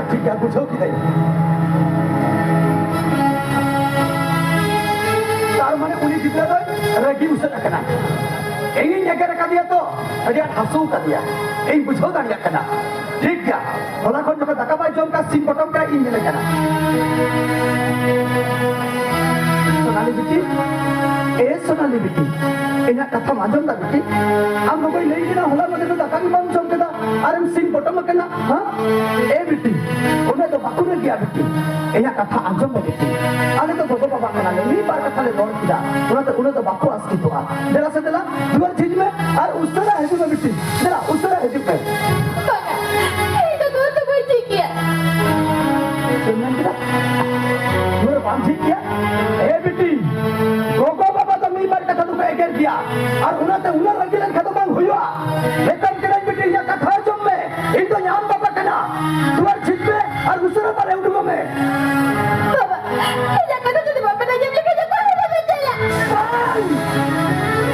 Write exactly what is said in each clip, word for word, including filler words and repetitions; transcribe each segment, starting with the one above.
ᱴᱷᱤᱠ ᱜᱮᱭᱟ, ᱵᱩᱡᱷᱟᱹᱣ ᱠᱤᱫᱟᱹᱧ᱾ ᱛᱟᱨ ᱢᱟᱱᱮ ᱩᱱᱤ ᱜᱤᱫᱽᱨᱟᱹ ᱫᱚᱭ ᱨᱟᱹᱜᱤ ᱩᱥᱟᱹᱫ ᱟᱠᱟᱱᱟ᱾ ᱤᱧᱤᱧ ᱮᱜᱮᱨ ᱟᱠᱟᱫᱮᱭᱟ ᱛᱚ, ᱟᱹᱰᱤ ᱟᱸᱴ ᱦᱟᱹᱥᱩ ᱟᱠᱟᱫᱮᱭᱟ, ᱤᱧ ᱵᱩᱡᱷᱟᱹᱣ ᱫᱟᱲᱮᱭᱟᱜ ᱠᱟᱱᱟ᱾ ᱴᱷᱤᱠ ᱜᱮᱭᱟ, ᱦᱚᱞᱟ ᱠᱷᱚᱱ ᱡᱚᱠᱷᱚᱱ ᱫᱟᱠᱟ ᱵᱟᱭ ᱡᱚᱢ ᱠᱟᱜ, ᱥᱤᱢ ᱯᱚᱴᱚᱢ ᱠᱟᱜ, ᱤᱧ ᱧᱮᱞᱮ ᱠᱟᱱᱟ᱾ ᱥᱳᱱᱟᱞᱤ ᱵᱤᱴᱤ, ᱮ ᱥᱳᱱᱟᱞᱤ ᱵᱤᱴᱤ, ᱤᱧᱟᱹᱜ ᱠᱟᱛᱷᱟᱢ ᱟᱸᱡᱚᱢ ᱫᱟ ᱵᱤᱴᱤ? ᱟᱢ ᱜᱚᱜᱚᱭ ᱞᱟᱹᱭ ᱠᱮᱫᱟ ᱦᱚᱞᱟ ᱢᱟᱫᱷᱮᱨ ᱫᱚ ᱫᱟᱠᱟ ᱜᱮ ᱵᱟᱢ ᱡᱚᱢ ᱠᱮᱫᱟ, ᱟᱨᱮᱢ ᱥᱤᱢ ᱯᱚᱴᱚᱢ ᱟᱠᱟᱱᱟ, ᱦᱮᱸ? ᱮ ᱵᱤᱴᱤ, ᱩᱱᱟᱹᱜ ᱫᱚ ᱵᱟᱠᱚ ᱨᱟᱹᱜᱤᱜᱼᱟ ᱵᱤᱴᱤ, ᱤᱧᱟᱹᱜ ᱠᱟᱛᱷᱟ ᱟᱸᱡᱚᱢ ᱢᱮ ᱵᱤᱴᱤ᱾ ᱟᱞᱮ ᱫᱚ ᱜᱚᱜᱚ ᱵᱟᱵᱟ ᱠᱟᱱᱟᱞᱮ, ᱢᱤᱫ ᱵᱟᱨ ᱠᱟᱛᱷᱟ ᱞᱮ ᱨᱚᱲ ᱠᱮᱫᱟ, ᱚᱱᱟᱛᱮ ᱩᱱᱟᱹᱜ ᱫᱚ ᱵᱟᱠᱚ ᱟᱥᱠᱮᱛᱚᱜᱼᱟ᱾ ᱫᱮᱞᱟ ᱥᱮ ᱫᱮᱞᱟ, ᱫᱩᱣᱟᱹᱨ ᱡᱷᱤᱡ ᱢᱮ ᱟᱨ ᱩᱥᱟᱹᱨᱟ ᱦᱤᱡᱩᱜ ᱢᱮ ᱵᱤᱴᱤ, ᱫᱮᱞᱟ ᱩᱥᱟᱹᱨᱟ ᱦᱤᱡᱩᱜ ᱢᱮ᱾ ᱵᱟᱝᱟ, ᱤᱧ ᱫᱚ ᱫᱩᱣᱟᱹᱨ ᱫᱚ ᱵᱟᱹᱧ ᱡᱷᱤᱡ ᱜᱮᱭᱟ᱾ ᱪᱮᱫ ᱮᱢ ᱢᱮᱱ ᱠᱮᱫᱟ? ᱫᱩᱣᱟᱹᱨ ᱵᱟᱢ ᱡᱷᱤᱡ ᱜᱮᱭᱟ? ᱮ ᱵᱤᱴᱤ, ᱜᱚᱜᱚ ᱵᱟᱵᱟ ᱫᱚ ᱢᱤᱫ ᱵᱟᱨ ᱠᱟᱛᱷᱟ ᱫᱚᱠᱚ ᱮᱜᱮᱨ ᱜᱮᱭᱟ, ᱟᱨ ᱚᱱᱟᱛᱮ ᱩᱱᱟᱹᱜ ᱨᱟᱹᱜᱤ ᱞᱮᱱᱠᱷᱟᱱ ᱫᱚ ᱵᱟᱝ ᱦᱩᱭᱩᱜᱼᱟ᱾ ᱢᱮᱛᱟᱢ ᱠᱟᱹᱱᱟᱹᱧ ᱵᱤᱴᱤ, ᱤᱧᱟᱹᱜ ᱠᱟᱛᱷᱟ ᱟᱸᱡᱚᱢ ᱢᱮ, ᱤᱧ ᱫᱚ ᱟᱢ ᱵᱟᱵᱟ ᱠᱟᱱᱟ᱾ ᱫᱩᱣᱟᱹᱨ ᱡᱷᱤᱡ ᱢᱮ ᱟᱨ ᱩᱥᱟᱹᱨᱟ ᱵᱟᱨᱦᱮ ᱩᱰᱩᱠᱚᱜ ᱢᱮ᱾ ᱵᱟᱵᱟ, ᱤᱧᱟᱹᱜ ᱠᱟᱛᱷᱟ ᱡᱩᱫᱤ ᱵᱟᱯᱮ ᱟᱸᱡᱚᱢ ᱞᱮᱠᱷᱟᱱ ᱫᱚ ᱚᱠᱟ ᱨᱮ ᱵᱟᱯᱮ ᱪᱟᱞᱟᱜᱼᱟ? ᱵᱟᱝ!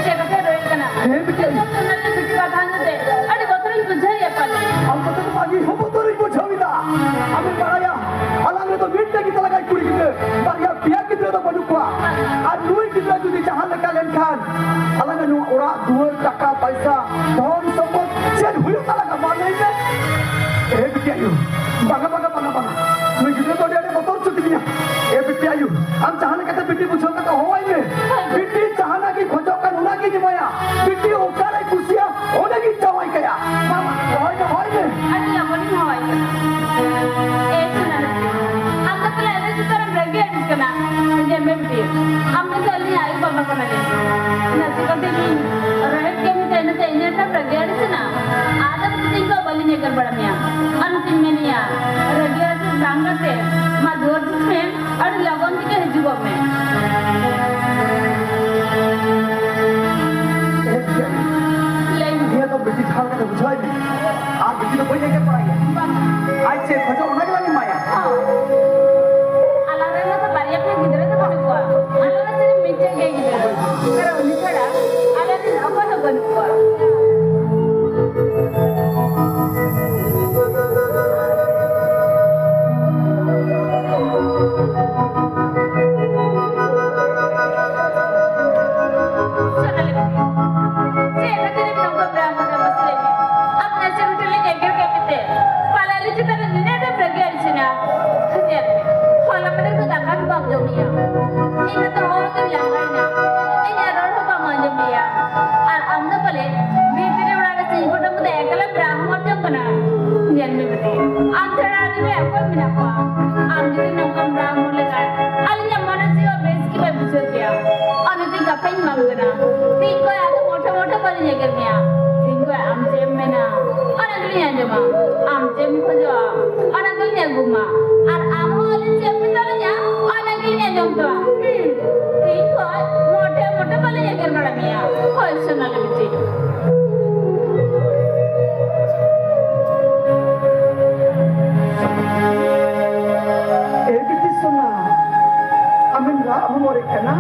ᱪᱮᱫ ᱠᱟᱛᱷᱟ ᱨᱚᱲ ᱠᱟᱱᱟ? ᱦᱮᱸ, ᱵᱤᱴᱤ᱾ ᱱᱤᱛᱚᱜ ᱫᱚ ᱱᱚᱰᱮ ᱵᱤᱴᱤ ᱠᱟᱛᱷᱟ ᱟᱸᱡᱚᱢ ᱛᱮ ᱟᱹᱰᱤ ᱵᱚᱛᱚᱨᱤᱧ ᱵᱩᱡᱷᱟᱹᱣᱮᱫᱼᱟ ᱯᱟᱞᱮ᱾ ᱟᱢ ᱵᱚᱛᱚᱨ ᱫᱚ ᱵᱟᱝ, ᱤᱧ ᱦᱚᱸ ᱵᱚᱛᱚᱨᱤᱧ ᱵᱩᱡᱷᱟᱹᱣ ᱮᱫᱟ᱾ ᱟᱢᱮᱢ ᱵᱟᱲᱟᱭᱟ, ᱟᱞᱟᱝ ᱨᱮᱫᱚ ᱢᱤᱫᱴᱮᱡ ᱜᱮ ᱛᱟᱞᱟᱝ ᱠᱩᱲᱤ ᱜᱤᱫᱽᱨᱟᱹ, ᱵᱟᱨᱭᱟ ᱯᱮᱭᱟ ᱜᱤᱫᱽᱨᱟᱹ ᱫᱚ ᱵᱟᱹᱱᱩᱜ ᱠᱚᱣᱟ᱾ ᱟᱨ ᱱᱩᱭ ᱜᱤᱫᱽᱨᱟᱹ ᱡᱩᱫᱤ ᱡᱟᱦᱟᱸ ᱞᱮᱠᱟ ᱞᱮᱱᱠᱷᱟᱱ, ᱟᱞᱟᱝ ᱱᱚᱣᱟ ᱚᱲᱟᱜ ᱫᱩᱣᱟᱹᱨ, ᱴᱟᱠᱟ ᱯᱟᱭᱥᱟ, ᱫᱷᱚᱱ ᱥᱚᱢᱯᱚᱫ ᱪᱮᱫ ᱦᱩᱭᱩᱜ ᱛᱟᱞᱟᱝᱟ, ᱢᱟ ᱞᱟᱹᱭ ᱢᱮ᱾ ᱮ ᱵᱤᱴᱤ ᱟᱭᱳ, ᱵᱟᱝᱟ, ᱵᱟᱝᱟ, ᱵᱟᱝᱟ, ᱵᱟᱝᱟ, ᱱᱩᱭ ᱜᱤᱫᱽᱨᱟᱹ ᱫᱚ ᱟᱹᱰᱤ ᱟᱸᱴᱮ ᱵᱚᱛᱚᱨ ᱦᱚᱪᱚ ᱠᱤᱫᱤᱧᱟ᱾ ᱮ ᱵᱤᱴᱤ ᱟᱭᱳ, ᱟᱢ ᱡᱟᱦᱟᱸ ᱞᱮᱠᱟᱛᱮ ᱵᱤᱴᱤ ᱵᱩᱡᱷᱟᱹᱣ ᱠᱟᱛᱮ ᱦᱚᱦᱚᱣᱟᱭ ᱢᱮ᱾ ᱦᱳᱭ᱾ ᱵᱤᱴᱤ ᱡᱟᱦᱟᱸᱱᱟᱜ ᱜᱮ ᱠᱷᱚᱡᱚᱜ ᱠᱟᱱ, ᱚᱱᱟ ᱜᱤᱧ ᱮᱢᱟᱭᱟ᱾ ᱵᱤᱴᱤ ᱚᱠᱟᱨᱮᱭ ᱠᱩᱥᱤᱭᱟᱜ, ᱚᱸᱰᱮ ᱜᱤᱧ ᱡᱟᱶᱟᱭ ᱠᱟᱭᱟ᱾ ᱢᱟ, ᱢᱟ, ᱦᱚᱦᱚᱭ ᱢᱮ, ᱦᱚᱦᱚᱭ ᱢᱮ᱾ ᱟᱹᱰᱤ ᱞᱚᱜᱚᱱᱤᱧ ᱦᱚᱦᱚᱣᱟᱭ ᱠᱟᱱᱟ᱾ ᱮ ᱥᱳᱱᱟᱞᱤ, ᱟᱢ ᱫᱚ ᱯᱟᱞᱮ ᱟᱹᱞᱤᱧ ᱪᱮᱛᱟᱱ ᱨᱮᱢ ᱨᱟᱹᱜᱤ ᱟᱹᱲᱤᱥ ᱠᱟᱱᱟ᱾ ᱧᱮᱞ ᱢᱮ ᱵᱤᱴᱤ, ᱟᱢ ᱫᱚ ᱟᱹᱞᱤᱧᱟᱜ ᱟᱭᱳ ᱵᱟᱵᱟ ᱠᱟᱱᱟ ᱞᱮ᱾ ᱱᱟᱥᱮ ᱠᱟᱛᱮ ᱞᱤᱧ ᱨᱚᱦᱮᱫ ᱠᱟᱹᱢᱤ ᱛᱮ, ᱤᱱᱟᱹ ᱛᱮ ᱤᱧ ᱫᱚ ᱨᱟᱹᱜᱤ ᱟᱹᱲᱤᱥ ᱮᱱᱟ᱾ ᱟᱫᱚ ᱵᱤᱴᱤ, ᱤᱧ ᱫᱚ ᱵᱟᱹᱞᱤᱧ ᱮᱜᱮᱨ ᱵᱟᱲᱟ ᱢᱮᱭᱟ᱾ ᱟᱨ ᱱᱚᱛᱮᱧ ᱢᱮᱱᱮᱭᱟ, ᱨᱟᱹᱜᱤ ᱟᱹᱲᱤᱥ ᱵᱟᱝ ᱠᱟᱛᱮ, ᱢᱟ ᱫᱩᱣᱟᱹᱨ ᱡᱷᱤᱡ ᱢᱮ᱾ ᱟᱹᱰᱤ ᱞᱚᱜᱚᱱ ᱛᱮᱜᱮ ᱦᱤᱡᱩᱜᱚᱜ ᱢᱮ᱾ ᱞᱟᱹᱭ ᱢᱮ᱾ ᱱᱤᱭᱟᱹ ᱫᱚ ᱵᱤᱴᱤ ᱴᱷᱟᱶ ᱠᱟᱛᱮ ᱵᱩᱡᱷᱟᱹᱣ ᱢᱮ᱾ ᱟᱨ ᱵᱤᱴᱤ ᱫᱚ ᱵᱟᱹᱧ ᱮᱜᱮᱨ ᱵᱟᱲᱟᱭᱟ᱾ ᱵᱟᱝ᱾ ᱟᱡ ᱪᱮᱫ ᱠᱷᱚᱡᱚᱜ ᱚᱱᱟ ᱜᱮᱞᱟᱝ ᱮᱢᱟᱭᱟ᱾ ᱦᱚᱸ᱾ ᱟᱞᱟᱝ ᱨᱮᱱ ᱢᱟ ᱛᱚ ᱵᱟᱨᱭᱟ ᱯᱮᱭᱟ ᱜᱤᱫᱽᱨᱟᱹ ᱫᱚ ᱵᱟᱹᱱᱩᱜ ᱠᱚᱣᱟ᱾ ᱟᱞᱟᱝ ᱨᱮᱱ ᱥᱤᱨᱤᱯ ᱢᱤᱫᱴᱮᱱ ᱜᱮ ᱜᱤᱫᱽᱨᱟᱹ᱾ ᱟᱨ ᱩᱱᱤ ᱪᱷᱟᱲᱟ ᱟᱞᱮ ᱚᱠᱚᱭ ᱦᱚᱸ ᱵᱟᱹᱱᱩᱜ ᱠᱚᱣᱟ᱾ ᱪᱮᱫ ᱠᱷᱟᱹᱛᱤᱨ ᱮᱢ ᱱᱚᱝᱠᱟ ᱵᱨᱟᱦᱢᱚᱬ ᱨᱮ ᱵᱟᱹᱥᱞᱟᱹᱭ ᱢᱮ? ᱟᱢ ᱱᱟᱥᱮ ᱜᱚᱴᱟ ᱞᱮ ᱧᱮᱜᱮᱨ ᱠᱮᱫ ᱢᱮᱛᱮ, ᱯᱟᱞᱮ ᱟᱞᱮ ᱪᱮᱛᱟᱱ ᱨᱮ ᱱᱤᱱᱟᱹᱜ ᱰᱷᱮᱨ ᱨᱟᱹᱜᱤ ᱟᱹᱲᱤᱥ ᱮᱱᱟ᱾ ᱧᱮᱞ ᱢᱮ, ᱦᱚᱞᱟ ᱢᱟᱫᱷᱮᱨ ᱫᱚ ᱫᱟᱠᱟ ᱦᱚᱸ ᱵᱟᱢ ᱡᱚᱢ ᱞᱮᱜᱼᱟ᱾ ᱤᱧ ᱢᱟᱛᱚ ᱦᱚᱦᱚ ᱛᱮᱧ ᱞᱟᱸᱜᱟᱭᱮᱱᱟ᱾ ᱤᱧᱟᱜ ᱨᱚᱲ ᱦᱚᱸ ᱵᱟᱢ ᱟᱸᱡᱚᱢ ᱞᱮᱜᱼᱟ᱾ ᱟᱨ ᱟᱢ ᱫᱚ ᱯᱟᱞᱮ ᱵᱷᱤᱛᱨᱤ ᱚᱲᱟᱜ ᱨᱮ ᱥᱤᱧ ᱠᱩᱰᱟᱹᱢ ᱠᱟᱛᱮ ᱮᱠᱞᱟᱢ ᱨᱟᱜ ᱦᱚᱢᱚᱨ ᱡᱚᱝ ᱠᱟᱱᱟ᱾ ᱧᱮᱞ ᱢᱮ ᱵᱤᱴᱤ, ᱟᱢ ᱪᱷᱟᱲᱟ ᱟᱞᱮ ᱨᱮ ᱚᱠᱚᱭ ᱢᱮᱱᱟᱜ ᱠᱚᱣᱟ? ᱟᱢ ᱡᱩᱫᱤ ᱱᱚᱝᱠᱟᱢ ᱨᱟᱜ ᱦᱚᱢᱚᱨ ᱞᱮᱠᱷᱟᱱ ᱟᱹᱞᱤᱧᱟᱜ ᱢᱚᱱᱮ ᱡᱤᱣᱤ ᱵᱮᱥ ᱜᱮ ᱵᱟᱭ ᱵᱩᱡᱷᱟᱹᱣ ᱜᱮᱭᱟ᱾ ᱚᱱᱟᱛᱮ ᱠᱟᱛᱷᱟᱧ ᱮᱢᱟᱢ ᱠᱟᱱᱟ, ᱛᱤᱦᱤᱧ ᱠᱷᱚᱱ ᱟᱫᱚ ᱢᱚᱴᱷᱮ ᱢᱚᱴᱷᱮ ᱵᱟᱹᱞᱤᱧ ᱮᱜᱮᱨ ᱢᱮᱭᱟ᱾ ᱛᱤᱦᱤᱧ ᱠᱷᱚᱱ ᱟᱢ ᱪᱮᱫ ᱮᱢ ᱢᱮᱱᱟ, ᱚᱱᱟ ᱜᱮᱞᱤᱧ ᱟᱸᱡᱚᱢᱟ᱾ ᱟᱢ ᱪᱮᱫ ᱮᱢ ᱠᱷᱚᱡᱚᱜᱼᱟ, ᱚᱱᱟ ᱜᱮᱞᱤᱧ ᱟᱹᱜᱩᱢᱟ᱾ ᱟᱨ ᱟᱢ ᱦᱚᱸ ᱟᱹᱞᱤᱧ ᱪᱮᱫ ᱮᱢ ᱢᱮᱛᱟ ᱞᱤᱧᱟ, ᱚᱱᱟ ᱜᱮᱞᱤᱧ ᱟᱸᱡᱚᱢ ᱛᱟᱢᱟ᱾ ᱦᱩᱸ, ᱛᱤᱦᱤᱧ ᱠᱷᱚᱱ ᱢᱚᱴᱷᱮ ᱢᱚᱴᱷᱮ ᱵᱟᱹᱞᱤᱧ ᱮᱜᱮᱨ ᱵᱟᱲᱟ ᱢᱮᱭᱟ᱾ ᱦᱳᱭ, ᱥᱳᱱᱟᱞᱤ ᱵᱤᱴᱤ᱾ ᱮ ᱵᱤᱴᱤ ᱥᱳᱱᱟ, ᱟᱢᱮᱢ ᱨᱟᱜ ᱦᱚᱢᱚᱨᱮᱫ ᱠᱟᱱᱟ?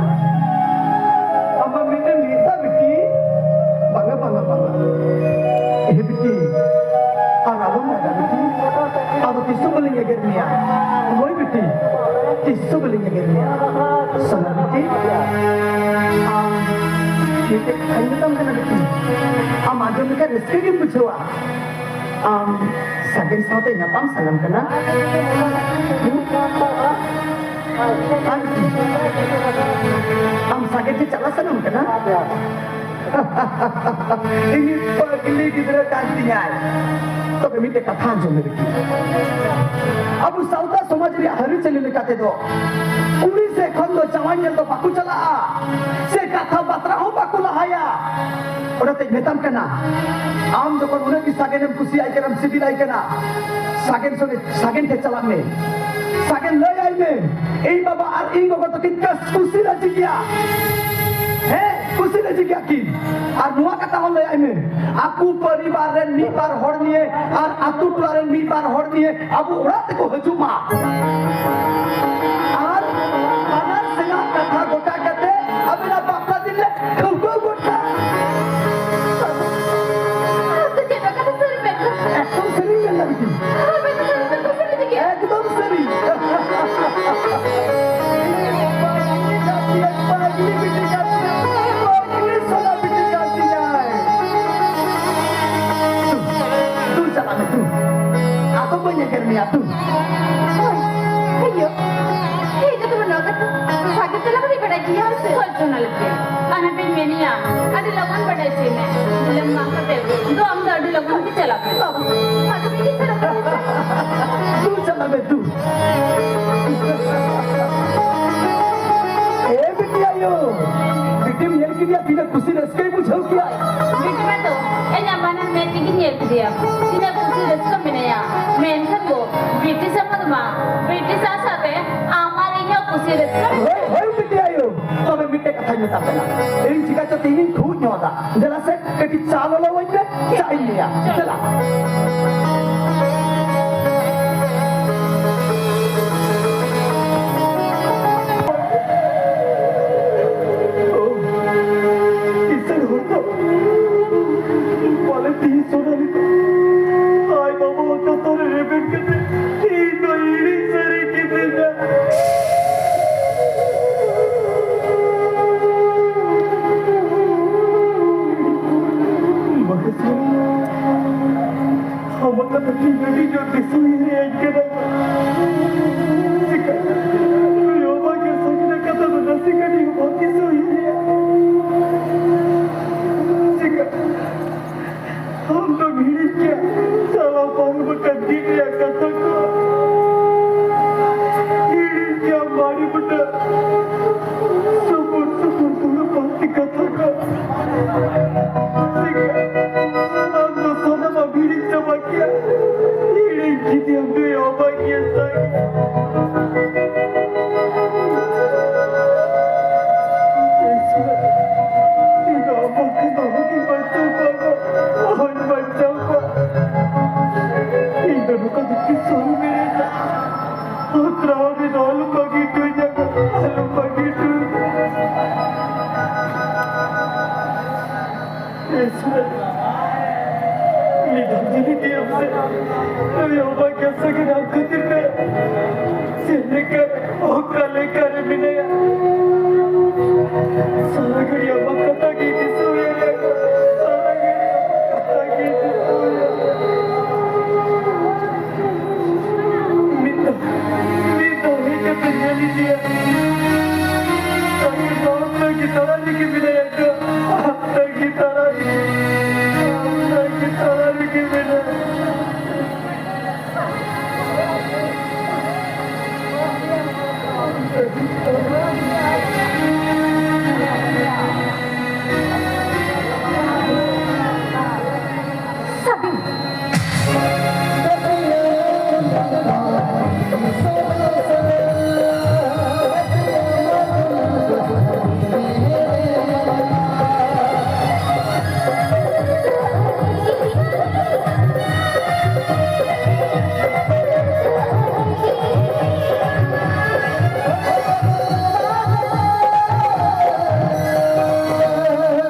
ᱟᱢᱟᱜ ᱢᱤᱫᱴᱮᱱ ᱢᱤᱫ ᱫᱷᱟᱣ ᱵᱤᱴᱤ, ᱵᱟᱝᱟ, ᱵᱟᱝᱟ, ᱵᱟᱝᱟ᱾ ᱮ ᱵᱤᱴᱤ, ᱟᱨ ᱟᱞᱚᱢ ᱨᱟᱜᱟ ᱵᱤᱴᱤ, ᱟᱫᱚ ᱛᱤᱥ ᱦᱚᱸ ᱵᱟᱹᱞᱤᱧ ᱮᱜᱮᱨ ᱢᱮᱭᱟ᱾ ᱦᱳᱭ ᱵᱤᱴᱤ, ᱛᱤᱥ ᱦᱚᱸ ᱵᱟᱹᱞᱤᱧ ᱮᱜᱮᱨ ᱢᱮᱭᱟ᱾ ᱥᱳᱱᱟ ᱵᱤᱴᱤ, ᱟᱢ ᱢᱤᱫᱴᱮᱡ ᱠᱟᱛᱷᱟᱧ ᱢᱮᱛᱟᱢ ᱠᱟᱱᱟ ᱵᱤᱴᱤ, ᱟᱢ ᱟᱸᱡᱚᱢ ᱞᱮᱠᱷᱟᱱ ᱨᱟᱹᱥᱠᱟᱹ ᱜᱮᱢ ᱵᱩᱡᱷᱟᱹᱣᱟ᱾ ᱟᱢ ᱥᱟᱜᱮᱱ ᱥᱟᱶᱛᱮ ᱧᱟᱯᱟᱢ ᱥᱟᱱᱟᱢ ᱠᱟᱱᱟ? ᱦᱩᱸ? ᱟᱢ, ᱟᱢ ᱥᱟᱜᱮᱱ ᱴᱷᱮᱱ ᱪᱟᱞᱟᱜ ᱥᱟᱱᱟᱢ ᱠᱟᱱᱟ? ᱤᱧ ᱯᱟᱹᱜᱽᱞᱤ ᱜᱤᱫᱽᱨᱟᱹ ᱠᱟᱱ ᱛᱤᱧᱟᱭ᱾ ᱛᱚᱵᱮ ᱢᱤᱫᱴᱮᱡ ᱠᱟᱛᱷᱟ ᱟᱸᱡᱚᱢ ᱢᱮ ᱵᱤᱴᱤ᱾ ᱟᱵᱚ ᱥᱟᱶᱛᱟ ᱥᱚᱢᱟᱡᱽ ᱨᱮᱭᱟᱜ ᱟᱹᱨᱤᱪᱟᱹᱞᱤ ᱞᱮᱠᱟ ᱛᱮᱫᱚ ᱠᱩᱲᱤ ᱥᱮᱫ ᱠᱷᱚᱱ ᱫᱚ ᱡᱟᱶᱟᱭ ᱧᱮᱞ ᱫᱚ ᱵᱟᱠᱚ ᱪᱟᱞᱟᱜᱼᱟ, ᱥᱮ ᱠᱟᱛᱷᱟ ᱵᱟᱛᱨᱟ ᱦᱚᱸ ᱵᱟᱠᱚ ᱞᱟᱦᱟᱭᱟ᱾ ᱚᱱᱟᱛᱮᱧ ᱢᱮᱛᱟᱢ ᱠᱟᱱᱟ, ᱟᱢ ᱡᱚᱠᱷᱚᱱ ᱩᱱᱟᱹᱜ ᱜᱮ ᱥᱟᱜᱮᱱᱮᱢ ᱠᱩᱥᱤᱭᱟᱭ ᱠᱟᱱᱟᱢ, ᱥᱤᱵᱤᱞᱟᱭ ᱠᱟᱱᱟ, ᱥᱟᱜᱮᱱ ᱥᱚᱸᱜᱮ, ᱥᱟᱜᱮᱱ ᱴᱷᱮᱱ ᱪᱟᱞᱟᱜ ᱢᱮ᱾ ᱥᱟᱜᱮᱱ ᱞᱟᱹᱭ ᱟᱭ ᱢᱮ, "ᱤᱧ ᱵᱟᱵᱟ ᱟᱨ ᱤᱧ ᱜᱚᱜᱚ ᱫᱚᱠᱤᱱ ᱠᱟᱥ-, ᱠᱩᱥᱤ ᱨᱟᱹᱡᱤ ᱜᱮᱭᱟ᱾ ᱦᱮᱸ, ᱠᱩᱥᱤ ᱨᱟᱹᱡᱤ ᱜᱮᱭᱟ ᱠᱤᱱ᱾" ᱟᱨ ᱱᱚᱣᱟ ᱠᱟᱛᱷᱟ ᱦᱚᱸ ᱞᱟᱹᱭ ᱟᱭ ᱢᱮ, ᱟᱠᱚ ᱯᱚᱨᱤᱵᱟᱨ ᱨᱮᱱ ᱢᱤᱫ ᱵᱟᱨ ᱦᱚᱲ ᱱᱤᱭᱮ ᱟᱨ ᱟᱛᱳ ᱴᱚᱞᱟ ᱨᱮᱱ ᱢᱤᱫ ᱵᱟᱨ ᱦᱚᱲ ᱱᱤᱭᱮ ᱟᱵᱚ ᱚᱲᱟᱜ ᱛᱮᱠᱚ ᱦᱤᱡᱩᱜ ᱢᱟ᱾ ᱟᱨ ᱵᱟᱱᱟᱨ ᱥᱮᱱᱟᱜ ᱠᱟᱛᱷᱟ ᱜᱚᱴᱟ ᱠᱟᱛᱮ ᱟᱵᱮᱱᱟᱜ ᱵᱟᱯᱞᱟ ᱫᱤᱱ ᱞᱮ ᱴᱷᱟᱹᱣᱠᱟᱹ ᱜᱚᱴᱟ᱾ ᱟᱹᱛᱩ᱾ ᱦᱳᱭ, ᱦᱮᱭᱳ᱾ ᱦᱮᱭ, ᱡᱚᱛᱚ ᱦᱚᱲ ᱱᱚᱣᱟ ᱠᱟᱛᱷᱟ ᱥᱟᱹᱨᱤ ᱛᱮᱞᱟ ᱠᱟᱛᱮ ᱵᱟᱰᱟᱭ ᱜᱮᱭᱟ, ᱦᱳᱭ ᱥᱮ? ᱦᱳᱭ, ᱥᱳᱱᱟᱞᱚᱛᱤ᱾ ᱟᱨ ᱱᱚᱰᱮᱧ ᱢᱮᱱᱮᱜᱼᱟ, ᱟᱹᱰᱤ ᱞᱚᱜᱚᱱ ᱵᱟᱰᱟᱭ ᱦᱚᱪᱚᱭ ᱢᱮ᱾ ᱵᱤᱞᱚᱢ ᱵᱟᱝ ᱠᱟᱛᱮ ᱫᱚ ᱟᱢ ᱫᱚ ᱟᱹᱰᱤ ᱞᱚᱜᱚᱱ ᱜᱮ ᱪᱟᱞᱟᱜ ᱢᱮ᱾ ᱵᱟᱵᱟ, ᱟᱫᱚ ᱢᱤᱫ ᱫᱤᱱ ᱥᱮᱱᱚᱜ ᱠᱟᱱᱟ᱾ ᱫᱩ ᱪᱟᱞᱟᱜ ᱢᱮ, ᱫᱩ᱾ ᱮ ᱵᱤᱴᱤ ᱟᱭᱳ, ᱵᱤᱴᱤᱢ ᱧᱮᱞ ᱠᱮᱫᱮᱭᱟ, ᱛᱤᱱᱟᱹᱜ ᱠᱩᱥᱤ ᱨᱟᱹᱥᱠᱟᱹᱭ ᱵᱩᱡᱷᱟᱹᱣ ᱠᱮᱭᱟ᱾ ᱵᱤᱴᱤ ᱢᱟ ᱛᱚ ᱤᱧᱟᱜ ᱵᱟᱱᱟᱨ ᱢᱮᱫ ᱛᱮᱜᱤᱧ ᱧᱮᱞ ᱠᱮᱫᱮᱭᱟ, ᱛᱤᱱᱟᱹᱜ ᱠᱩᱥᱤ ᱨᱟᱹᱥᱠᱟᱹ ᱢᱮᱱᱟᱭᱟ᱾ ᱢᱮᱱᱠᱷᱟᱱ ᱜᱳ, ᱵᱤᱴᱤ ᱥᱩᱢᱩᱝ ᱫᱚ ᱵᱟᱝ, ᱵᱤᱴᱤ ᱥᱟᱶ ᱥᱟᱶᱛᱮ ᱟᱢ ᱟᱨ ᱤᱧ ᱦᱚᱸ ᱠᱩᱥᱤ ᱨᱟᱹᱥᱠᱟᱹ᱾ ᱦᱳᱭ, ᱦᱳᱭ, ᱵᱤᱴᱤ ᱟᱭᱳ, ᱛᱚᱵᱮ ᱢᱤᱫᱴᱮᱡ ᱠᱟᱛᱷᱟᱧ ᱢᱮᱛᱟᱢ ᱠᱟᱱᱟ, ᱤᱧ ᱪᱤᱠᱟ ᱪᱚ ᱛᱮᱦᱮᱧ ᱠᱷᱩᱜ ᱧᱚᱜ ᱫᱟ, ᱫᱮᱞᱟ ᱥᱮ ᱠᱟᱹᱴᱤᱡ ᱪᱟ ᱞᱚᱞᱚ ᱟᱹᱧ ᱢᱮ, ᱪᱟ ᱤᱧ ᱧᱩᱭᱟ᱾ ᱪᱮᱫ? ᱪᱟᱞᱟᱜ᱾ ᱠᱤᱥᱟᱹᱬ ᱦᱚᱲ ᱫᱚ ᱯᱟᱞᱮ ᱛᱤᱥ ᱦᱚᱸ ᱵᱟᱞᱮ ᱟᱡ ᱵᱟᱵᱟᱣᱟᱜ ᱠᱟᱛᱷᱟ ᱨᱮ ᱨᱮᱵᱮᱱ ᱠᱟᱛᱮ ᱤᱧ ᱫᱚ ᱦᱤᱲᱤᱧ ᱥᱟᱹᱨᱤ ᱠᱤᱫᱤᱧᱟ᱾ ᱢᱚᱦᱮᱥ, ᱟᱢᱟᱜ ᱠᱟᱛᱷᱟ ᱴᱷᱤᱠ ᱟᱹᱰᱤ ᱡᱳᱨ ᱫᱤᱥᱟᱹ ᱩᱭᱦᱟᱹᱨ ᱦᱮᱡ ᱠᱟᱱᱟ᱾ ᱪᱤᱠᱟ? ᱱᱩᱭ ᱚᱵᱟ ᱜᱮ ᱥᱟᱹᱨᱤᱱᱟᱜ ᱠᱟᱛᱷᱟ ᱫᱚ ᱱᱟᱥᱮ ᱠᱟᱹᱴᱤᱡ ᱦᱚᱸ ᱵᱟᱢ ᱫᱤᱥᱟᱹ ᱩᱭᱦᱟᱹᱨᱮᱜᱼᱟ᱾ ᱪᱤᱠᱟ? ᱟᱢ ᱫᱚᱢ ᱦᱤᱲᱤᱧ ᱠᱮᱭᱟ ᱪᱟᱞᱟᱣ ᱯᱟᱨᱚᱢ ᱟᱠᱟᱱ ᱫᱤᱱ ᱨᱮᱭᱟᱜ ᱠᱟᱛᱷᱟ ᱠᱚ᱾ ᱦᱤᱲᱤᱧ ᱠᱮᱭᱟᱢ ᱢᱟᱨᱮ ᱵᱩᱴᱟᱹ ᱥᱩᱯᱩᱨ ᱥᱩᱯᱩᱨ ᱫᱩᱲᱩᱵ ᱯᱟᱱᱛᱮ ᱠᱟᱛᱷᱟ ᱠᱚ᱾ ᱪᱤᱠᱟ? ᱟᱢ ᱫᱚ ᱥᱟᱱᱟᱢᱟᱜ ᱦᱤᱲᱤᱧ ᱪᱟᱵᱟ ᱠᱮᱭᱟ᱾ ᱦᱤᱲᱤᱧ ᱠᱮᱫᱮᱭᱟᱢ ᱱᱩᱭ ᱚᱵᱟ ᱜᱮ ᱥᱟᱹᱨᱤ᱾ ᱤᱧ ᱫᱚ ᱟᱢ ᱵᱟᱝᱠᱷᱟᱱ ᱚᱦᱚᱧ ᱵᱟᱧᱪᱟᱣ ᱠᱚᱜᱼᱟ ᱜᱚ᱾ ᱚᱦᱚᱧ ᱵᱟᱧᱪᱟᱣ ᱠᱚᱜᱼᱟ᱾ ᱤᱧ ᱫᱚ ᱱᱚᱝᱠᱟ ᱫᱚ ᱛᱤᱥ ᱦᱚᱸ ᱵᱟᱹᱧ ᱢᱮᱱᱮᱫᱟ᱾ ᱦᱟᱛᱨᱟᱣ ᱨᱮᱫᱚ ᱟᱞᱚᱢ ᱵᱟᱹᱜᱤ ᱦᱚᱴᱚᱧᱟ ᱜᱚ᱾ ᱟᱞᱚᱢ ᱵᱟᱹᱜᱤ ᱦᱚᱴᱚᱧᱟ᱾ ᱤᱥᱚᱨ, ᱢᱤᱫ ᱫᱷᱟᱣ ᱡᱩᱫᱤ ᱜᱮ ᱟᱢ ᱥᱮ ᱱᱩᱭ ᱚᱵᱟ ᱜᱮᱥ ᱜᱮ ᱟᱢ ᱠᱷᱟᱹᱛᱤᱨ ᱛᱮ ᱪᱮᱫ ᱞᱮᱠᱟ ᱚᱠᱟ ᱞᱮᱠᱟ ᱨᱮ ᱢᱮᱱᱟᱭᱟ? ᱥᱟᱨᱟ ᱜᱷᱟᱹᱲᱤ ᱟᱢᱟᱜ ᱠᱟᱛᱷᱟ ᱜᱮ ᱫᱤᱥᱟᱹ ᱦᱩᱭᱩᱜᱼᱟ᱾ ᱥᱟᱨᱟ ᱜᱷᱟᱹᱲᱤ ᱟᱢᱟᱜ ᱠᱟᱛᱷᱟ ᱜᱮ ᱫᱤᱥᱟᱹ ᱦᱩᱭᱩᱜᱼᱟ᱾ ᱛᱟᱞᱟ ᱨᱮᱜᱮ ᱢᱮᱱᱟᱭᱟ ᱜᱚ᱾ ᱛᱟᱺᱜᱤ ᱛᱟᱞᱟ ᱨᱮᱜᱮ, ᱛᱟᱺᱜᱤ ᱛᱟᱞᱟ ᱨᱮᱜᱮ ᱢᱮᱱᱟᱭᱟ᱾ ᱥᱟᱹᱵᱤᱱ᱾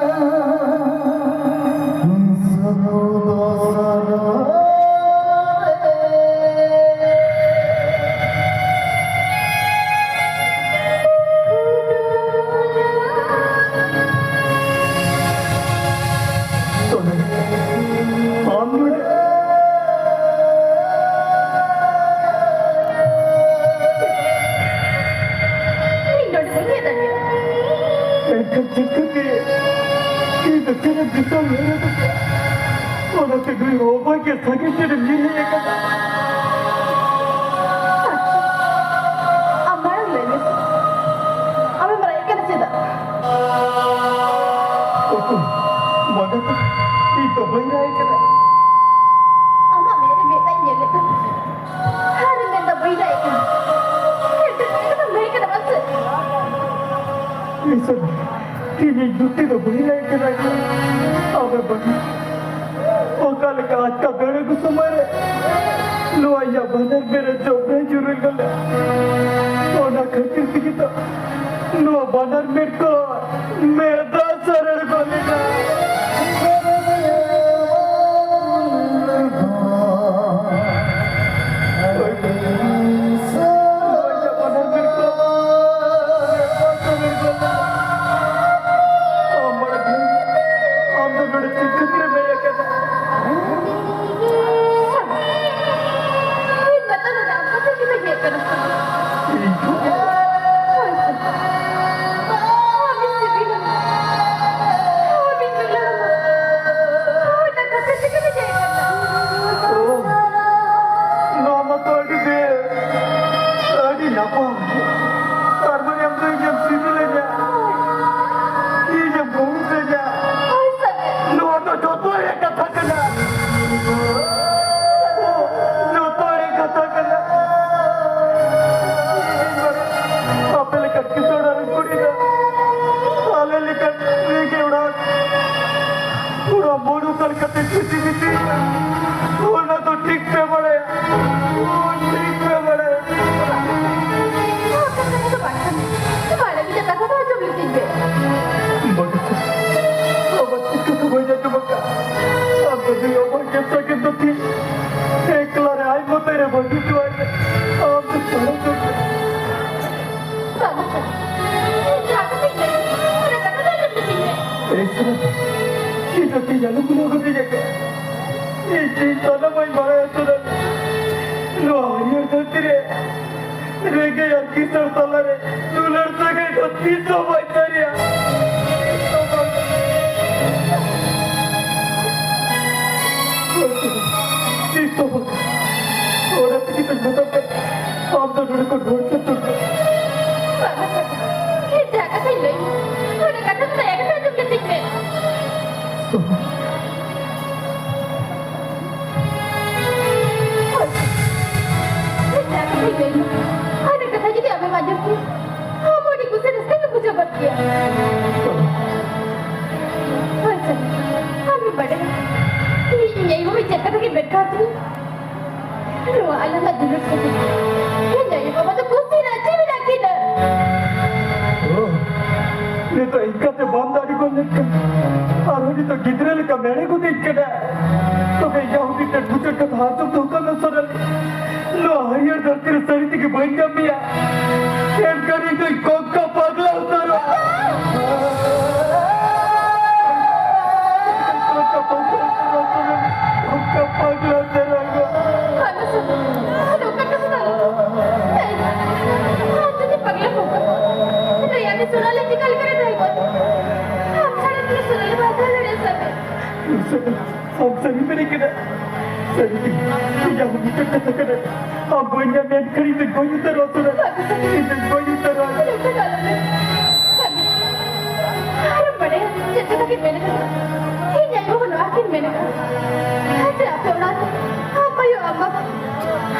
ᱤᱧ ᱱᱚᱰᱮ ᱵᱟᱹᱧ ᱦᱮᱡ ᱫᱟᱲᱮᱭᱟᱜᱼᱟ᱾ ᱮᱱᱠᱷᱟᱱ ᱪᱤᱠᱟᱹᱛᱮ ᱤᱧ ᱫᱚ ᱪᱮᱫ ᱫᱤᱥᱚᱢ ᱦᱮᱡ ᱠᱟᱛᱮ ᱚᱱᱟᱛᱮ ᱱᱩᱭ ᱚᱵᱷᱟᱜᱟ ᱥᱟᱸᱜᱮ ᱴᱷᱮᱱ ᱧᱮᱞ ᱦᱮᱡ ᱟᱠᱟᱱᱟ᱾ ᱥᱟᱹᱠᱷᱤ, ᱟᱢ ᱢᱟᱲᱟᱝ ᱞᱟᱹᱭ ᱢᱮᱥᱮ, ᱟᱢᱮᱢ ᱨᱟᱜ ᱠᱟᱱᱟ ᱪᱮᱫᱟᱜ? ᱚᱠᱚᱭ? ᱵᱟᱝᱟ ᱛᱚ, ᱤᱧ ᱫᱚ ᱵᱟᱹᱧ ᱨᱟᱜ ᱠᱟᱱᱟ᱾ ᱟᱢᱟᱜ ᱢᱮᱫ ᱨᱮ ᱢᱮᱫ ᱫᱟᱜ ᱤᱧ ᱧᱮᱞ ᱞᱮᱫ ᱛᱟᱢᱟ᱾ ᱟᱨ ᱢᱮᱱᱫᱟ ᱵᱟᱹᱧ ᱨᱟᱜ ᱠᱟᱱᱟ᱾ ᱮᱱᱛᱮ ᱪᱮᱫ ᱠᱟᱛᱷᱟᱢ ᱞᱟᱹᱭ ᱠᱟᱱᱟ ᱢᱟᱥᱮ? ᱤᱥᱚᱨ, ᱤᱧᱤᱧ ᱡᱩᱛᱤ ᱫᱚ ᱵᱟᱹᱧ ᱞᱟᱹᱭ ᱠᱟᱱᱟ᱾ ᱟᱢᱮ ᱵᱟᱹᱜᱤ᱾ ᱚᱠᱟ ᱞᱮᱠᱟ ᱟᱪᱠᱟ ᱫᱟᱹᱲ ᱟᱹᱜᱩ ᱥᱚᱢᱚᱭ ᱨᱮ ᱱᱚᱣᱟ ᱤᱧᱟᱹᱜ ᱵᱟᱱᱟᱨ ᱢᱮᱫ ᱨᱮ ᱡᱚᱵᱽᱨᱟᱭ ᱧᱩᱨᱩᱭ ᱜᱚᱫ ᱞᱮᱱ᱾ ᱚᱱᱟ ᱠᱷᱟᱹᱛᱤᱨ ᱛᱮᱜᱮ ᱛᱚ ᱱᱚᱣᱟ ᱵᱟᱱᱟᱨ ᱢᱮᱫ ᱠᱚ ᱢᱮᱫ ᱫᱟᱜ ᱥᱟᱨᱮᱲ ᱜᱚᱫ ᱞᱮᱱᱟ᱾ ᱟᱢ ᱫᱚ ᱱᱚᱰᱮ ᱪᱮᱫ ᱠᱷᱟᱹᱛᱤᱨ ᱮᱢ ᱦᱮᱡ ᱟᱠᱟᱱᱟ? ᱤᱧ ᱢᱟᱛᱚ ᱱᱚᱰᱮ ᱟᱢ ᱠᱷᱟᱹᱛᱤᱨ ᱜᱮ ᱦᱮᱡ ᱟᱠᱟᱱᱟ᱾ ᱤᱧ ᱠᱷᱟᱹᱛᱤᱨ? ᱦᱳᱭ ᱥᱮ᱾ ᱟᱢ ᱢᱤᱥᱮ ᱵᱩᱨᱩ ᱠᱟᱞᱠᱟᱛᱮ ᱪᱷᱩᱴᱤ ᱵᱤᱴᱤ, ᱚᱱᱟ ᱫᱚ ᱴᱷᱤᱠ ᱯᱮ ᱵᱟᱲᱟᱭᱟ, ᱴᱷᱤᱠ ᱯᱮ ᱵᱟᱲᱟᱭᱟ᱾ ᱱᱚᱣᱟ ᱠᱟᱛᱷᱟ ᱠᱚᱫᱚ ᱵᱟᱝ ᱠᱟᱱᱟ᱾ ᱵᱟᱲᱟᱭ ᱜᱮ ᱠᱟᱛᱷᱟ ᱠᱚᱫᱚ ᱟᱸᱡᱚᱢ ᱞᱤᱫᱤᱧ ᱜᱮ᱾ ᱵᱟᱹᱜᱤ ᱥᱮ, ᱟᱵᱟᱨ ᱪᱮᱫ ᱠᱟᱛᱷᱟ ᱵᱟᱹᱧ ᱟᱸᱡᱚᱢ ᱟᱠᱟᱫ? ᱟᱢ ᱫᱚ ᱱᱩᱭ ᱚᱵᱷᱟᱜᱭᱚ ᱥᱟᱹᱜᱤᱧ ᱫᱚ ᱴᱷᱤᱠ ᱮᱠᱞᱟ ᱨᱮ ᱟᱡ ᱢᱚᱛᱚ ᱨᱮ ᱵᱟᱹᱜᱤ ᱦᱚᱴᱚ ᱟᱭ ᱢᱮ᱾ ᱟᱢ ᱫᱚ ᱥᱟᱨᱟ ᱡᱚᱱᱢᱚ ᱵᱟᱵᱟ, ᱡᱟᱦᱟᱸ ᱠᱟᱛᱷᱟᱧ ᱞᱟᱹᱭ, ᱚᱱᱟ ᱠᱟᱛᱷᱟ ᱫᱚ ᱟᱸᱡᱚᱢ ᱞᱤᱫᱤᱧ ᱢᱮ᱾ ᱮᱭ ᱥᱩᱨᱟ, ᱤᱧ ᱫᱚ ᱛᱤᱧ ᱟᱞᱚᱢ ᱵᱩᱞᱟᱹᱣ ᱜᱚᱫᱤᱧᱟ ᱠᱚ᱾ ᱤᱧ ᱪᱮᱫ ᱥᱟᱱᱟᱢᱟᱹᱧ ᱵᱟᱲᱟᱭᱟ ᱥᱩᱨᱟ᱾ ᱱᱚᱣᱟ ᱦᱟᱹᱨᱭᱟᱹᱲ ᱫᱷᱟᱹᱨᱛᱤ ᱨᱮ ᱨᱮᱸᱜᱮᱡ ᱟᱨ ᱠᱤᱥᱟᱹᱬ ᱛᱟᱞᱟᱨᱮ ᱫᱩᱞᱟᱹᱲ ᱥᱟᱹᱜᱟᱹᱭ ᱫᱚ ᱛᱤᱥ ᱦᱚᱸ ᱵᱟᱭ ᱥᱟᱹᱨᱤᱭᱟ᱾ ᱛᱤᱥ ᱦᱚᱸ ᱵᱟᱝ᱾ ᱚᱱᱟ ᱛᱮᱜᱮ ᱛᱚᱧ ᱢᱮᱛᱟᱢ ᱠᱟᱱᱟ, ᱟᱢ ᱫᱚ ᱱᱚᱰᱮ ᱠᱷᱚᱱ ᱨᱩᱣᱟᱹᱲ ᱪᱟᱞᱟᱜ ᱢᱮ᱾ ᱵᱟᱵᱟ ᱥᱟᱹᱜᱩᱱ, ᱤᱧ ᱡᱟᱦᱟᱸ ᱠᱟᱛᱷᱟᱧ ᱞᱟᱹᱭ, ᱚᱱᱟ ᱠᱟᱛᱷᱟ ᱫᱚ ᱫᱟᱭᱟ ᱠᱟᱛᱮ ᱟᱸᱡᱚᱢ ᱠᱟᱹᱛᱤᱧ ᱢᱮ᱾ ᱥᱚᱢᱚᱭ᱾ ᱦᱳᱭ, ᱤᱧ ᱡᱟᱦᱟᱸ ᱠᱟᱛᱷᱟᱧ ᱞᱟᱹᱭ, ᱚᱱᱟ ᱠᱟᱛᱷᱟ ᱡᱩᱫᱤ ᱟᱢᱮᱢ ᱟᱸᱡᱚᱢ ᱠᱮᱭᱟ, ᱟᱢ ᱟᱹᱰᱤ ᱠᱩᱥᱤ ᱨᱟᱹᱥᱠᱟᱹ ᱜᱮᱢ ᱵᱩᱡᱷᱟᱹᱣ ᱜᱚᱫ ᱠᱮᱭᱟ᱾ ᱦᱳᱭ ᱥᱟᱹᱜᱩᱱ, ᱟᱢᱮᱢ ᱵᱟᱰᱟᱭᱟ, ᱤᱧ ᱟᱭᱳ ᱵᱟᱵᱟ ᱪᱮᱫ ᱠᱟᱛᱷᱟ ᱠᱤᱱ ᱢᱮᱱ ᱠᱟᱣᱫᱤᱧᱟ? ᱱᱚᱣᱟ ᱟᱞᱟᱝᱟᱜ ᱫᱩᱞᱟᱹᱲ ᱥᱟᱹᱜᱟᱹᱭ ᱤᱧ ᱟᱭᱳ ᱵᱟᱵᱟ ᱫᱚ ᱠᱩᱥᱤ ᱨᱟᱹᱡᱤ ᱢᱮᱱᱟᱜ ᱠᱤᱱᱟ᱾ ᱳ, ᱱᱤᱛᱚᱜ ᱤᱱᱠᱟᱹᱛᱮ ᱵᱟᱢ ᱫᱟᱲᱮ ᱜᱚᱫ ᱞᱮᱱᱠᱷᱟᱱ ᱟᱨᱦᱚᱸ ᱱᱤᱛᱚᱜ ᱜᱤᱫᱽᱨᱟᱹ ᱞᱮᱠᱟ ᱢᱮᱲᱮ ᱜᱚᱫᱤᱧ ᱠᱟᱱᱟ᱾ ᱛᱚᱵᱮ ᱤᱧᱟᱹᱜ ᱦᱚᱸ ᱢᱤᱫᱴᱮᱱ ᱵᱩᱡᱷᱟᱹᱣ ᱠᱟᱛᱷᱟ ᱟᱸᱡᱚᱢ ᱫᱚᱦᱚ ᱠᱟᱜ ᱢᱮ ᱥᱳᱱᱟᱞᱤ᱾ ᱱᱚᱣᱟ ᱦᱟᱹᱨᱭᱟᱹᱲ ᱫᱷᱟᱹᱨᱛᱤ ᱨᱮ ᱥᱟᱹᱨᱤ ᱛᱮᱜᱮ ᱵᱟᱹᱧ ᱧᱟᱢ ᱢᱮᱭᱟ᱾ ᱮᱱᱠᱷᱟᱱ ᱤᱧ ᱫᱚᱧ ᱠᱚᱝᱠᱟ ᱯᱟᱜᱽᱞᱟ ᱩᱛᱟᱹᱨᱚᱜᱼᱟ᱾ ᱠᱚᱝᱠᱟ ᱯᱟᱜᱽᱞᱟ ᱩᱛᱟᱹᱨᱚᱜᱼᱟ᱾ ᱠᱚᱝᱠᱟ ᱯᱟᱜᱽᱞᱟ ᱩᱛᱟᱹᱨᱚᱜᱼᱟ᱾ ᱟᱞᱚ ᱥᱟᱹᱜᱩᱱ, ᱟᱞᱚ ᱚᱱᱠᱟ ᱠᱟᱛᱷᱟ ᱫᱚ ᱟᱞᱚ᱾ ᱮᱭ, ᱟᱢ ᱡᱩᱫᱤ ᱯᱟᱜᱽᱞᱟ ᱠᱚᱝᱠᱟ, ᱞᱟᱹᱭᱟ ᱢᱮ ᱥᱳᱱᱟᱞᱤ ᱪᱤᱠᱟ ᱞᱮᱠᱟᱨᱮ ᱛᱟᱦᱮᱸ ᱠᱚᱜᱼᱟ? ᱟᱢ ᱪᱷᱟᱲᱟ ᱛᱤᱱᱟᱹᱜ ᱥᱳᱱᱟᱞᱤ ᱵᱟᱭ ᱛᱟᱦᱮᱸ ᱫᱟᱲᱮᱭᱟᱜᱼᱟ ᱥᱟᱹᱜᱩᱱ᱾ ᱥᱟᱹᱜᱩᱱ᱾ ᱟᱢ ᱥᱟᱹᱨᱤ ᱢᱮᱱᱮᱫ ᱠᱟᱱᱟ? ᱥᱟᱹᱨᱤ ᱜᱮ, ᱤᱧᱟᱜ ᱦᱚᱸ ᱢᱤᱫᱴᱟᱝ ᱠᱟᱛᱷᱟ ᱠᱟᱱᱟ᱾ ᱟᱢ ᱵᱟᱹᱧ ᱧᱟᱢ ᱞᱮᱱᱠᱷᱟᱱ ᱤᱧ ᱫᱚᱧ ᱜᱚᱡ ᱩᱛᱟᱹᱨᱚᱜᱼᱟ ᱥᱩᱨᱟ᱾ ᱤᱧ ᱫᱚᱧ ᱜᱚᱡ ᱩᱛᱟᱹᱨᱚᱜᱼᱟ᱾ ᱟᱨᱮᱢ ᱵᱟᱰᱟᱭᱟ, ᱪᱮᱫ ᱠᱟᱛᱷᱟ ᱠᱤᱱ ᱢᱮᱱ ᱠᱟᱫᱟ? ᱤᱧ ᱟᱭᱳ ᱦᱚᱸ ᱱᱚᱣᱟ ᱠᱤᱱ ᱢᱮᱱ ᱠᱟᱫᱟ, ᱡᱮ ᱟᱯᱮ ᱚᱲᱟᱜ ᱨᱮ ᱟᱢ ᱟᱭᱳ, ᱟᱢ ᱵᱟᱵᱟ,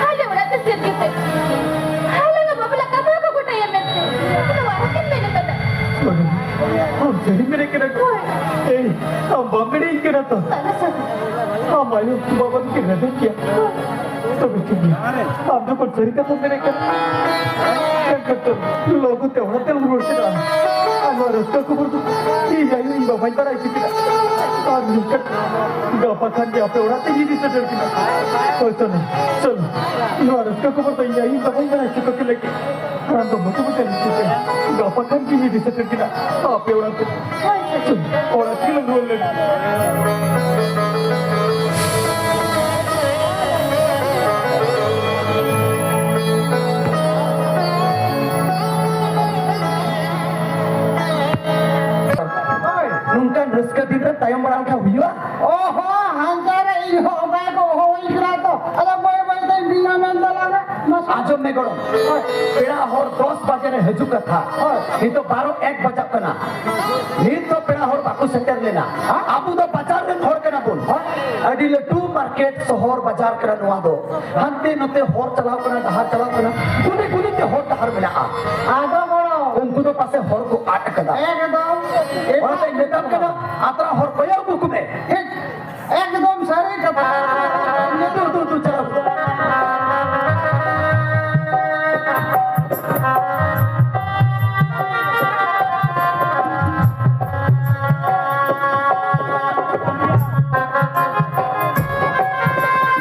ᱟᱞᱮ ᱚᱲᱟᱜ ᱛᱮ ᱥᱮᱱ ᱠᱟᱛᱮ ᱟᱞᱟᱝᱟᱜ ᱵᱟᱯᱞᱟ ᱠᱟᱛᱷᱟ ᱠᱚ ᱜᱚᱴᱟᱭᱟ ᱢᱮᱱᱛᱮ ᱱᱚᱣᱟ ᱦᱚᱸ ᱠᱤᱱ ᱢᱮᱱ ᱠᱟᱫᱟ᱾ ᱟᱢ ᱥᱟᱹᱨᱤ ᱢᱮᱱᱮᱫ ᱠᱟᱱᱟ ᱠᱚ᱾ ᱮᱭ, ᱟᱢ ᱵᱟᱢ ᱢᱮᱱᱮᱫ ᱠᱟᱱᱟ ᱛᱚ? ᱵᱟᱝᱟ ᱥᱟᱹᱨᱤ᱾ ᱟᱢ ᱟᱭᱳ ᱵᱟᱵᱟ ᱫᱚᱠᱤᱱ ᱨᱮᱵᱮᱱ ᱜᱮᱭᱟ᱾ ᱛᱚᱵᱮ ᱴᱷᱤᱠ ᱜᱮᱭᱟ᱾ ᱟᱢ ᱡᱚᱠᱷᱚᱱ ᱥᱟᱹᱨᱤ ᱠᱟᱛᱷᱟᱢ ᱢᱮᱱᱮᱫ ᱠᱟᱱᱟ, ᱮᱱᱠᱷᱟᱱ ᱛᱚ ᱞᱚᱜᱚᱱ ᱛᱮ ᱚᱲᱟᱜ ᱛᱮᱢ ᱨᱩᱣᱟᱹᱲ ᱪᱟᱞᱟᱜᱼᱟ᱾ ᱟᱨ ᱱᱚᱣᱟ ᱨᱟᱹᱥᱠᱟᱹ ᱠᱷᱚᱵᱚᱨ ᱫᱚ ᱤᱧ ᱟᱭᱳ ᱤᱧ ᱵᱟᱵᱟᱧ ᱵᱟᱲᱟᱭ ᱦᱚᱪᱚ ᱠᱤᱱᱟ᱾ ᱟᱨ ᱱᱤᱝᱠᱟᱹ ᱜᱟᱯᱟ ᱠᱷᱟᱱ ᱜᱮ ᱟᱯᱮ ᱚᱲᱟᱜ ᱛᱮᱧ ᱤᱫᱤ ᱥᱮᱴᱮᱨ ᱠᱤᱱᱟ᱾ ᱦᱳᱭ, ᱥᱚᱱᱟ, ᱥᱚᱱᱟ, ᱱᱚᱣᱟ ᱨᱟᱹᱥᱠᱟᱹ ᱠᱷᱚᱵᱚᱨ ᱫᱚ ᱤᱧ ᱟᱭᱳ ᱤᱧ ᱵᱟᱵᱟᱧ ᱵᱟᱲᱟᱭ ᱦᱚᱪᱚ ᱠᱤᱱ ᱞᱟᱹᱜᱤᱫ᱾ ᱟᱢ ᱫᱚ ᱢᱚᱴᱟᱢᱩᱴᱤ ᱟᱞᱚᱢ ᱪᱤᱱᱛᱟᱹᱭᱟ᱾ ᱜᱟᱯᱟ ᱠᱷᱟᱱ ᱜᱤᱧ ᱤᱫᱤ ᱥᱮᱴᱮᱨ ᱠᱤᱱᱟ ᱟᱯᱮ ᱚᱲᱟᱜ ᱛᱮ᱾ ᱦᱳᱭ, ᱥᱮ ᱪᱮᱫ? ᱚᱲᱟᱜ ᱛᱮᱞᱟᱝ ᱨᱩᱣᱟᱹᱲ ᱞᱮᱱ᱾ ᱱᱚᱝᱠᱟᱱ ᱨᱟᱹᱥᱠᱟᱹ ᱫᱤᱱ ᱨᱮ ᱛᱟᱭᱚᱢ ᱵᱟᱲᱟ ᱞᱮᱱᱠᱷᱟᱱ ᱦᱩᱭᱩᱜᱼᱟ? ᱚᱦᱚ, ᱦᱟᱱᱛᱮ ᱨᱮ ᱤᱧ ᱦᱚᱸ ᱚᱠᱟ ᱠᱚ ᱦᱚᱦᱚ ᱦᱩᱭ ᱠᱟᱱᱟ ᱛᱚ᱾ ᱟᱫᱚ ᱵᱟᱹᱭ ᱵᱟᱹᱭ ᱛᱮ ᱤᱧ ᱵᱤᱱᱟ ᱢᱮᱱ ᱛᱟᱞᱟᱝᱟ᱾ ᱢᱟᱥᱮ᱾ ᱟᱸᱡᱚᱢ ᱢᱮ ᱜᱚᱲᱚᱢ, ᱦᱳᱭ᱾ ᱯᱮᱲᱟ ᱦᱚᱲ ᱫᱚᱥ ᱵᱟᱡᱮ ᱨᱮ ᱦᱤᱡᱩᱜ ᱠᱟᱛᱷᱟ᱾ ᱦᱳᱭ᱾ ᱱᱤᱛᱚᱜ ᱵᱟᱨᱚ ᱮᱠ ᱵᱟᱡᱟᱜ ᱠᱟᱱᱟ᱾ ᱱᱤᱛ ᱫᱚ ᱯᱮᱲᱟ ᱦᱚᱲ ᱵᱟᱠᱚ ᱥᱮᱴᱮᱨ ᱞᱮᱱᱟ᱾ ᱦᱮᱸ? ᱟᱵᱚ ᱫᱚ ᱵᱟᱡᱟᱨ ᱨᱮᱱ ᱦᱚᱲ ᱠᱟᱱᱟ ᱵᱚᱱ᱾ ᱦᱮᱸ? ᱟᱹᱰᱤ ᱞᱟᱹᱴᱩ ᱢᱟᱨᱠᱮᱴ, ᱥᱚᱦᱚᱨ ᱵᱟᱡᱟᱨ ᱠᱟᱱᱟ ᱱᱚᱣᱟ ᱫᱚ᱾ ᱦᱟᱱᱛᱮ ᱱᱚᱛᱮ ᱦᱚᱲ ᱪᱟᱞᱟᱣ ᱠᱟᱱᱟ, ᱰᱟᱦᱟᱨ ᱪᱟᱞᱟᱣ ᱠᱟᱱᱟ, ᱠᱩᱞᱦᱤ ᱠᱩᱞᱦᱤ ᱛᱮ ᱦᱚᱲ ᱰᱟᱦᱟᱨ ᱢᱮᱱᱟᱜᱼᱟ᱾ ᱟᱫᱚ ᱵᱚᱲᱚ᱾ ᱩᱱᱠᱩ ᱫᱚ ᱯᱟᱥᱮ ᱦᱚᱲ ᱠᱚ ᱟᱫ ᱟᱠᱟᱫᱟ᱾ ᱮᱠᱫᱚᱢ᱾ ᱚᱱᱟᱛᱮᱧ ᱢᱮᱛᱟᱢ ᱠᱟᱱᱟ, ᱟᱛᱨᱟ ᱦᱚᱲ ᱠᱚᱭᱚᱜ ᱟᱹᱜᱩ ᱠᱚᱢᱮ᱾ ᱴᱷᱤᱠ᱾ ᱮᱠᱫᱚᱢ ᱥᱟᱹᱨᱤ ᱠᱟᱛᱷᱟ᱾ ᱫᱩ, ᱫᱩ, ᱫᱩ, ᱪᱟᱞᱟᱣ᱾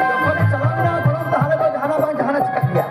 ᱡᱚᱠᱷᱚᱱᱮ ᱪᱟᱞᱟᱣ ᱮᱱᱟ ᱜᱚᱲᱚᱢ, ᱛᱟᱦᱞᱮ ᱫᱚ ᱡᱟᱦᱟᱱᱟᱜ ᱵᱟᱝ ᱡᱟᱦᱟᱱᱟᱜ ᱪᱤᱠᱟᱹᱜ ᱜᱮᱭᱟ᱾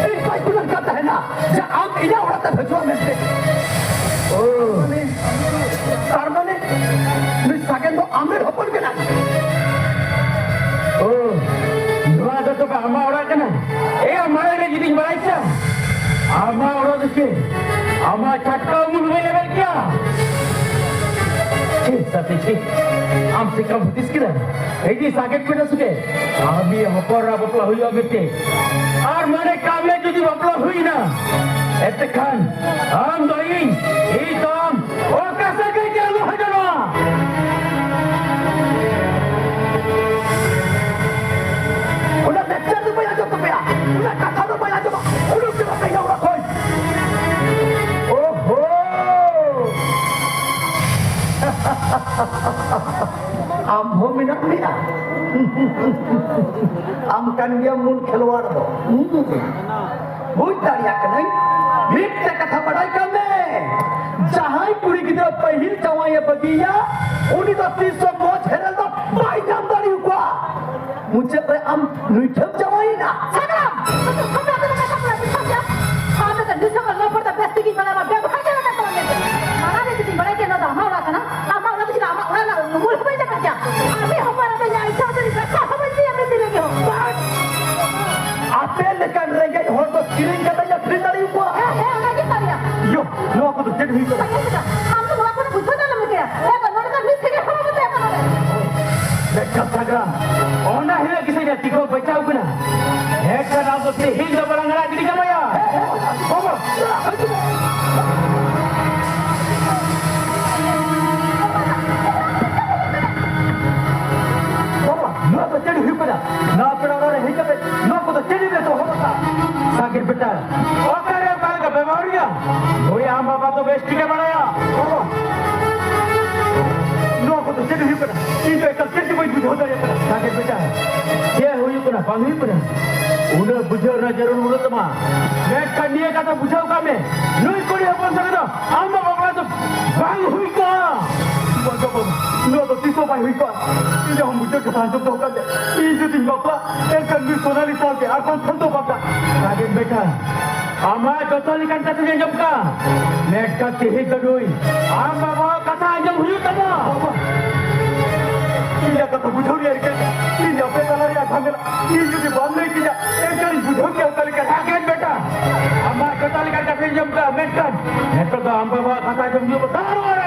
ᱤᱧ ᱵᱟᱹᱧ ᱜᱩᱱᱟᱹᱱ ᱠᱟᱱ ᱛᱟᱦᱮᱱᱟ ᱡᱮ ᱟᱢ ᱤᱧᱟᱹᱜ ᱚᱲᱟᱜ ᱛᱮᱢ ᱦᱤᱡᱩᱜᱼᱟ ᱢᱮᱱᱛᱮ᱾ ᱳ, ᱛᱟᱨ ᱢᱟᱱᱮ ᱱᱩᱭ ᱥᱟᱜᱮᱱ ᱫᱚ ᱟᱢᱨᱮᱱ ᱦᱚᱯᱚᱱ ᱠᱟᱱᱟᱭ? ᱳ, ᱱᱚᱣᱟ ᱫᱚ ᱛᱚᱵᱮ ᱟᱢᱟᱜ ᱚᱲᱟᱜ ᱠᱟᱱᱟ? ᱮ, ᱢᱟᱲᱟᱝ ᱨᱮ ᱡᱩᱫᱤᱧ ᱵᱟᱲᱟᱭ ᱠᱮᱭᱟ, ᱟᱢᱟᱜ ᱚᱲᱟᱜ ᱫᱚ ᱪᱮᱫ ᱟᱢᱟᱜ ᱪᱷᱟᱴᱠᱟ ᱩᱢᱩᱞ ᱦᱚᱸ ᱵᱟᱹᱧ ᱞᱮᱵᱮᱫ ᱠᱮᱭᱟ᱾ ᱪᱮᱫ ᱥᱟᱛᱮ ᱪᱮᱫ? ᱟᱢ ᱪᱮᱫ ᱠᱟᱢ ᱦᱩᱫᱤᱥ ᱠᱮᱫᱟ? ᱤᱧ ᱥᱟᱜᱮᱱ ᱯᱮ ᱥᱩᱠᱮ, ᱟᱢᱤ ᱦᱚᱯᱚᱱ ᱨᱟ ᱵᱟᱯᱞᱟ ᱦᱩᱭᱩᱜᱼᱟ ᱢᱮᱱᱛᱮ᱾ ᱟᱨ ᱢᱟᱱᱮ ᱠᱟᱢᱮ ᱡᱩᱫᱤ ᱵᱟᱯᱞᱟ ᱦᱩᱭᱱᱟ, ᱮᱛᱮᱠᱷᱟᱱ ᱟᱢ ᱫᱚ ᱤᱧ, ᱤᱧ ᱫᱚ ᱟᱢ, ᱚᱠᱟ ᱥᱟᱹᱜᱟᱹᱭ ᱜᱮ ᱟᱞᱚ ᱦᱟᱹᱴᱟᱹᱱᱚᱜᱼᱟ᱾ ᱚᱱᱟ lecture ᱫᱚ ᱵᱟᱹᱧ ᱟᱸᱡᱚᱢ ᱛᱟᱯᱮᱭᱟ, ᱚᱱᱟ ᱠᱟᱛᱷᱟ ᱫᱚ ᱵᱟᱹᱧ ᱟᱸᱡᱚᱢᱟ᱾ ᱩᱰᱩᱠ ᱪᱟᱞᱟᱜ ᱯᱮ ᱤᱧᱟᱹᱜ ᱚᱲᱟᱜ ᱠᱷᱚᱱ᱾ ᱳᱦᱳ! ᱟᱢ ᱦᱚᱸ ᱢᱮᱱᱟᱜ ᱢᱮᱭᱟ? ᱟᱢ ᱠᱟᱱ ᱜᱮᱭᱟᱢ ᱢᱩᱞ ᱠᱷᱮᱞᱣᱟᱲ ᱫᱚ᱾ ᱵᱩᱡᱽ ᱫᱟᱲᱮᱭᱟᱜ ᱠᱟᱹᱱᱟᱹᱧ᱾ ᱢᱤᱫᱴᱮᱱ ᱠᱟᱛᱷᱟ ᱵᱟᱰᱟᱭ ᱠᱟᱜ ᱢᱮ, ᱡᱟᱦᱟᱸᱭ ᱠᱩᱲᱤ ᱜᱤᱫᱽᱨᱟᱹ ᱯᱟᱹᱦᱤᱞ ᱡᱟᱶᱟᱭᱮ ᱵᱟᱹᱜᱤᱭᱟ, ᱩᱱᱤ ᱫᱚ ᱛᱤᱥ ᱦᱚᱸ ᱢᱚᱡᱽ ᱦᱮᱨᱮᱞ ᱫᱚ ᱵᱟᱭ ᱧᱟᱢ ᱫᱟᱲᱮᱭᱟᱠᱚᱣᱟ᱾ ᱢᱩᱪᱟᱹᱫ ᱨᱮ ᱟᱢ ᱱᱩᱭ ᱴᱷᱮᱱ ᱡᱟᱶᱟᱭᱮᱱᱟ᱾ ᱥᱟᱜᱟᱲᱟᱢ! ᱟᱢ ᱫᱚ ᱱᱤᱥᱟᱹ ᱠᱚ ᱞᱚᱯᱷᱚᱨ ᱫᱚ ᱵᱮᱥ ᱛᱮᱜᱮᱧ ᱵᱟᱲᱟᱭᱟ, ᱵᱮᱵᱚᱦᱟᱨ ᱜᱮ ᱵᱟᱠᱚ ᱢᱮᱱ᱾ ᱢᱟᱲᱟᱝ ᱨᱮ ᱡᱩᱫᱤᱧ ᱵᱟᱲᱟᱭ ᱠᱮᱭᱟ, ᱱᱚᱣᱟ ᱫᱚ ᱟᱢᱟᱜ ᱚᱲᱟᱜ ᱠᱟᱱᱟ, ᱟᱢᱟᱜ ᱚᱲᱟᱜ ᱫᱚ ᱪᱮᱫᱟᱜ ᱟᱢᱟᱜ ᱚᱲᱟᱜ ᱨᱮᱱᱟᱜ ᱩᱢᱩᱞ ᱦᱚᱸ ᱵᱟᱹᱧ ᱪᱟᱯᱟᱫ ᱠᱮᱭᱟ᱾ ᱟᱨ ᱢᱤᱫ ᱦᱚᱯᱚᱱ ᱮᱨᱟ ᱫᱚ ᱤᱧᱟᱜ ᱤᱪᱪᱷᱟ ᱢᱚᱛᱚᱱ ᱤᱧ ᱵᱮᱵᱽᱥᱟ ᱦᱚᱸ ᱵᱟᱹᱧ ᱤᱫᱤᱭᱟ ᱢᱤᱫ ᱫᱤᱱ ᱨᱮᱜᱮ ᱦᱚᱸ᱾ ᱟᱯᱮ ᱞᱮᱠᱟᱱ ᱨᱮᱸᱜᱮᱡ ᱦᱚᱲ ᱫᱚ ᱠᱤᱨᱤᱧ ᱠᱟᱛᱮ ᱟᱹᱠᱷᱨᱤᱧ ᱫᱟᱲᱮᱭᱟᱠᱚᱣᱟ? ᱦᱮᱸ, ᱦᱮᱸ, ᱚᱱᱟᱜᱮ ᱵᱟᱨᱭᱟ᱾ ᱭᱳ, ᱱᱚᱣᱟ ᱠᱚᱫᱚ ᱪᱮᱫ ᱦᱩᱭᱩᱜ ᱠᱟᱱᱟ? ᱟᱸᱡᱚᱢ ᱠᱮᱫᱟ? ᱟᱢ ᱫᱚ ᱱᱚᱣᱟ ᱠᱚᱫᱚ ᱵᱩᱡᱷᱟᱹᱣ ᱫᱟᱲᱮᱭᱟᱜ ᱜᱮᱭᱟ᱾ ᱦᱮᱸ, ᱱᱚᱰᱮ ᱫᱚ ᱢᱤᱫ ᱥᱮᱠᱮᱱᱰ ᱦᱚᱸ ᱵᱟᱵᱚᱱ ᱛᱟᱦᱮᱸ ᱠᱟᱱᱟ᱾ ᱵᱮᱠᱟᱨ ᱥᱟᱜᱽᱨᱟ, ᱚᱱᱟ ᱦᱤᱞᱳᱜ ᱜᱮᱥᱮ ᱡᱟᱹᱛᱤ ᱠᱚ ᱵᱟᱧᱪᱟᱣ ᱠᱟᱱᱟ᱾ ᱦᱮᱸ, ᱠᱷᱟᱱ ᱟᱵᱚ ᱛᱮᱦᱮᱧ ᱫᱚ ᱵᱟᱞᱟᱝ ᱟᱲᱟᱜ ᱜᱤᱰᱤ ᱠᱟᱢᱟᱭᱟ᱾ ᱵᱟᱵᱟ, ᱵᱟᱵᱟ, ᱱᱚᱣᱟ ᱫᱚ ᱪᱮᱫ ᱦᱩᱭᱩᱜ ᱠᱟᱱᱟ? ᱱᱚᱣᱟ ᱯᱮᱲᱟ ᱚᱲᱟᱜ ᱨᱮ ᱦᱮᱡ ᱠᱟᱛᱮ ᱱᱚᱣᱟ ᱠᱚᱫᱚ ᱪᱮᱫ ᱮᱢ ᱮᱛᱚᱦᱚᱵ ᱟᱠᱟᱫ? ᱥᱟᱜᱮᱱ ᱵᱮᱴᱟ, ᱚᱠᱟᱨᱮ ᱚᱠᱟ ᱞᱮᱠᱟ ᱵᱮᱵᱚᱦᱟᱨ ᱦᱩᱭᱩᱜᱼᱟ? ᱦᱳᱭ, ᱟᱢ ᱵᱟᱵᱟ ᱫᱚ ᱵᱮᱥ ᱴᱷᱤᱠᱮ ᱵᱟᱲᱟᱭᱟ᱾ ᱱᱚᱣᱟ ᱠᱚᱫᱚ ᱪᱮᱫ ᱦᱩᱭᱩᱜ ᱠᱟᱱᱟ? ᱤᱧ ᱫᱚ ᱮᱠᱟᱞ ᱪᱮᱫ ᱜᱮ ᱵᱟᱹᱧ ᱵᱩᱡᱷᱟᱹᱣ ᱫᱟᱲᱮᱭᱟᱜ ᱠᱟᱱᱟ᱾ ᱥᱟᱜᱮᱱ ᱵᱮᱴᱟ, ᱪᱮᱫ ᱦᱩᱭᱩᱜ ᱠᱟᱱᱟ, ᱵᱟᱝ ᱦᱩᱭᱩᱜ ᱠᱟᱱᱟ, ᱩᱱᱟᱹᱜ ᱵᱩᱡᱷᱟᱹᱣ ᱨᱮᱱᱟᱜ ᱡᱟᱹᱨᱩᱲ ᱵᱟᱹᱱᱩᱜ ᱛᱟᱢᱟ᱾ ᱢᱮᱱᱠᱷᱟᱱ ᱱᱤᱭᱟᱹ ᱠᱟᱛᱷᱟ ᱵᱩᱡᱷᱟᱹᱣ ᱠᱟᱜ ᱢᱮ, ᱱᱩᱭ ᱠᱩᱲᱤ ᱦᱚᱯᱚᱱ ᱥᱟᱞᱟᱜ ᱫᱚ ᱟᱢ ᱫᱚ ᱵᱟᱯᱞᱟ ᱫᱚ ᱵᱟᱝ ᱦᱩᱭ ᱠᱚᱜᱼᱟ᱾ ᱵᱟᱝ ᱵᱟᱵᱟ, ᱱᱚᱣᱟ ᱫᱚ ᱛᱤᱥ ᱦᱚᱸ ᱵᱟᱭ ᱦᱩᱭ ᱠᱚᱜᱼᱟ᱾ ᱤᱧᱟᱜ ᱦᱚᱸ ᱢᱩᱪᱟᱹᱫ ᱠᱟᱛᱷᱟ ᱟᱸᱡᱚᱢ ᱫᱚᱦᱚ ᱠᱟᱜ ᱢᱮ᱾ ᱤᱧ ᱡᱩᱫᱤᱧ ᱵᱟᱯᱞᱟᱜ, ᱮᱱᱠᱷᱟᱱ ᱱᱩᱭ ᱥᱳᱱᱟᱞᱤ ᱥᱟᱶᱛᱮ, ᱟᱨ ᱵᱟᱝᱠᱷᱟᱱ ᱫᱚ ᱵᱟᱝᱟ᱾ ᱥᱟᱜᱮᱱ ᱵᱮᱴᱟ, ᱟᱢᱟᱜ ᱡᱚᱛᱚ ᱞᱮᱠᱟᱱ ᱠᱟᱛᱷᱟᱧ ᱟᱸᱡᱚᱢ ᱠᱟᱜᱼᱟ, ᱢᱮᱱᱠᱷᱟᱱ ᱛᱮᱦᱮᱧ ᱫᱚ ᱱᱩᱭ ᱟᱢ ᱵᱟᱵᱟᱣᱟᱜ ᱠᱟᱛᱷᱟ ᱟᱸᱡᱚᱢ ᱦᱩᱭᱩᱜ ᱛᱟᱢᱟ᱾ ᱵᱟᱵᱟ, ᱤᱧᱟᱜ ᱠᱟᱛᱷᱟ ᱵᱩᱡᱷᱟᱹᱣ ᱨᱮᱭᱟᱜ ᱨᱤᱠᱟᱹᱭ ᱢᱮ᱾ ᱤᱧ ᱟᱯᱮ ᱛᱟᱞᱟ ᱨᱮᱭᱟᱜ ᱡᱷᱟᱢᱮᱞᱟ ᱤᱧ ᱡᱩᱫᱤ ᱵᱟᱢ ᱞᱟᱹᱭ ᱠᱤᱧᱟ, ᱮᱱᱠᱷᱟᱱ ᱤᱧ ᱵᱩᱡᱷᱟᱹᱣ ᱠᱮᱭᱟ ᱚᱠᱟ ᱞᱮᱠᱟ᱾ ᱥᱟᱜᱮᱱ ᱵᱮᱴᱟ, ᱟᱢᱟᱜ ᱡᱚᱛᱚ ᱞᱮᱠᱟᱱ ᱠᱟᱛᱷᱟᱧ ᱟᱸᱡᱚᱢ ᱠᱟᱜᱼᱟ, ᱢᱮᱱᱠᱷᱟᱱ ᱱᱤᱛᱚᱜ ᱫᱚ ᱟᱢ ᱵᱟᱵᱟᱣᱟᱜ ᱠᱟᱛᱷᱟ ᱟᱸᱡᱚᱢ ᱦᱩᱭᱩᱜ ᱛᱟᱢᱟ᱾